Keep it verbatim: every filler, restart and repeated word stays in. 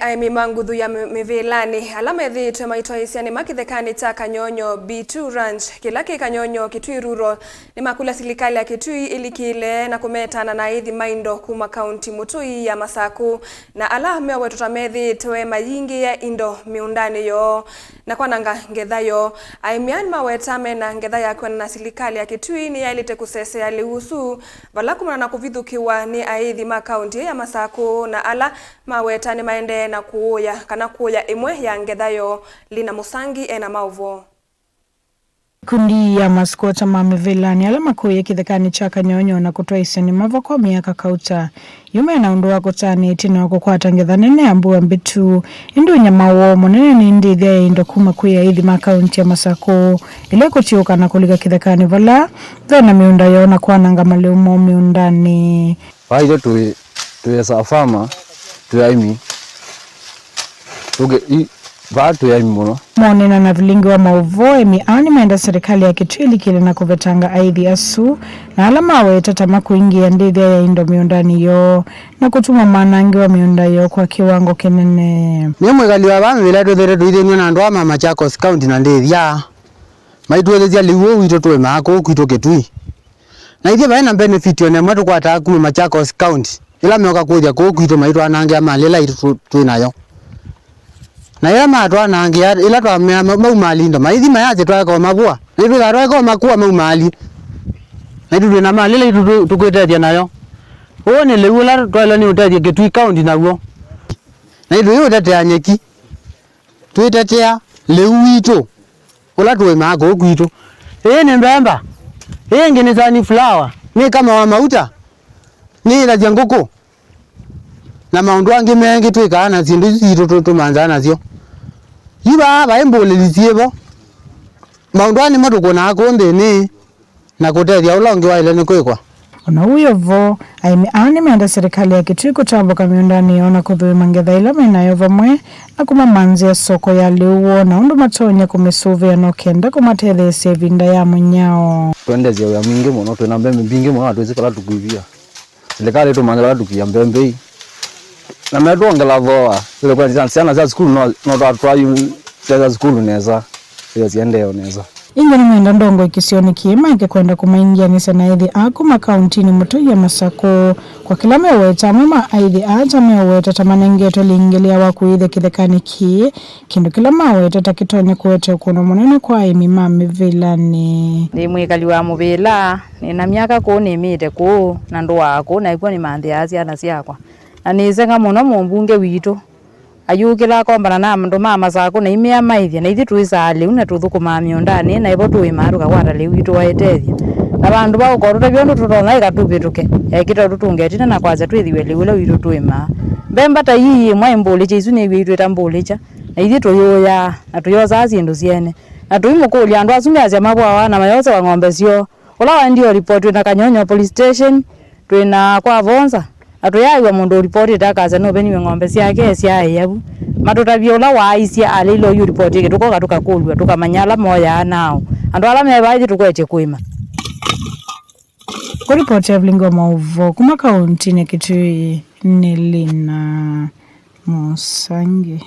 Aĩmi ma nguthu ya mĩ-, mĩvĩlanĩ ala methĩĩtwe maitwaĩĩsya nĩma kĩthekanĩ kya Kanyonyo B two Ranch kĩla kĩ Kanyonyo Kitui Rural nĩmakũlya silikalĩ ya Kitui ĩlikĩle na kũmetana na aĩthi ma indo kuma kaunti mũtũi ya Masakũ na ala meowetwa ta methĩĩtwe mayingĩĩa indo mĩũndanĩ yoo na kwananga ngetha yoo. Aĩmi aa nĩmaweta mena ngetha ya kwĩanana na silikalĩ ya Kitui nĩyaĩlĩte kũsesea lĩu ũsu, vala kumana na kũvithũkĩwa nĩ aĩthi ma kaunti ĩĩ ya Masakũ na ala maweta nĩmaendee na kũũya kana kũya ĩmwe ya ngetha yoo. Lina Mũsangi ena maũvoo. Ikundi ya masikota ma mĩvĩlanĩ ala makũie kĩthekanĩ kya Kanyonyo na kũtwaĩsya nĩma vo kwa myaka kauta yu mena ũndũ wa kũtanĩa ĩtina wa kũkwata ngetha nene ya mbua mbĩtu. Ĩndĩ ũnyamao woo mũnene nĩ ndĩthya ya indo kuma kwĩ aĩthi ma kaunti ya Masakũ ĩla ĩkũtiũka na kũlika kĩthekanĩ vala vena mĩũnda yoo na kwananga malĩu moo mĩũndanĩ. Vaa ithyĩ twĩ, twĩ as a farmer, twĩ aĩmi. Tũkĩ-, i-, vaa twĩ aĩmi mũno. Monena na vilingi wa maũvoo, aĩmi aa nĩmenda serikali ya Kitui ĩlikĩle na kũvetanga aĩthi asu, na ala maweta ta makũingĩĩa ndĩthya ya indo mĩũndanĩ yoo, na kũtuma manangĩwa mĩũnda yoo kwa kĩwango kĩnene. Nĩ mwĩkali wa vaa mĩvĩla twĩthĩĩtwe tũithĩnw'e na andũ aa ma Machakos County na ndĩthya. Maitwĩthĩsya lĩu ũũ witũ tũĩmaa kũũ kwitũ Kitui. Na ithyĩ vaĩ na benefit o na ĩmwe tũkwataa kuma Machakos County, ĩla meũka kũthya kũũ kwitũ maitwanangĩa mali ĩla itũ tũ-, twĩ nayo. Na ĩla matwanangĩa, ĩla twamea ma-, maumaalye indo, maithi mayasye twaeka ũmavũa. Na itwĩthaa twaeka ũmakua maumaalye. Na itũ twĩ na mali ĩla itũ tũ-, tũkwĩtethya nayo. Ũũ nĩ lĩu ũla twaĩlwe nĩ ũtethya Kitui County naw'o. Na itũ yu ũtetea nyeki. Twĩtetea lĩu witũ ũla tũĩmaa kũũ kwitũ. Ĩĩ nĩ mbemba, ĩĩ ĩngĩ nĩ sunflower, nĩ kamawa mauta, nĩ ĩthasya ngũkũ, na maũndũ angĩ mengĩ twĩkaa na syĩndũ isu sitũ tũ-, tũmanzaa nasyo. Yu vaa vaĩ mbũlĩli syĩ vo, maũndũ aa nĩmo tũkũnaa kũũ nthĩnĩ. Na kũtethya ũla ũngĩ waĩle nĩ kwĩkwa. O na ũu wĩ o vo, aĩmi aa nĩmenda serikali ya Kitui kũtambũka mĩũndanĩ yoo na kũthũĩma ngetha ĩla menayo vamwe na kũmamanzĩa soko ya lĩu woo na ũndũ matonya kũmĩsũvĩa no kenda kũmatetheesya ĩvinda ya mũnyao. Twendeesya wĩa mwingĩ mũno, twĩ na mbembe mbingĩ mũno na twĩsĩ vala tũkuvia. Silikalĩ ĩtũmanthe vala tũkuvia mbembe ii. Na metwongela thooa, tũlĩkwenda syana sya sukulu no, no twatwaa yu sya sukulu nesa, ĩyo siendee o nesa. Ĩngĩ nĩmenda ndongoi kĩsionĩ kĩĩ maeke kwenda kũmaingĩanĩsya na ethi aa kuma kauntinĩ mũtũi ya Masakũ. Kwa kĩla meweta, amwe ma aithi aa ta meweta ta manengetwe lingĩlĩa wa kũĩthya kĩthekanĩ kĩĩ, kĩndũ kĩla maweta ta kĩtonya kũete ũkũno mũnene kwa aĩmi ma mĩvĩlanĩ. Nĩ mwĩkali wa mũvĩla, nĩ na myaka kũũ nĩmĩĩte kũũ, na ndũaa kũũ, na ĩkw'o nĩmanthĩaa syana syakwa. Na nĩseng'a mũno mũmbunge witũ. Ayũkĩla akombana na andũ ma Masakũ na imea maĩthya, na ithyĩ twĩsaa lĩu na tũthũkũmaa mĩũndanĩ, na ĩvo tũĩmaa tũkakwata lĩu itũwaetethya. Na vandũ va ũkotũtavya ũndũ tũtonya ĩka tũvĩtũke, ekĩte ũtũtũnga ĩtina na kwasya twĩthĩwe lĩu ũla witũ tũĩmaa. Mbemba ta ii ĩmwe ĩ mbũlĩkya, isu nĩw'o itwĩta mbũlĩkya, na ithyĩ tũyũyaa, na tũyosaa syĩndũ syene. Na tũimũkũlya andũ asu measya mavũawa na mayosewa ng'ombe syoo. Ũla waendie ũlipoti wĩ na Kanyonyo Police Station, twĩ na kwa Vonza, na tũyaaĩw'a mũndũ ũlipotĩte akasya nũveniwe ng'ombe syake syaaĩa vu. Matũtavye ũla waaisye alĩile ũyu ũlipoti ĩngĩ, tũkoka tũkakũlw'a, tũkamanya ala moyaa naaũ. Andũ ala me vaa ĩthĩ tũkwetye kũĩma. Kũlipoti ya vilingi wa maũvoo kuma kauntinĩ ya Kitui nĩ Lina Mũsangi.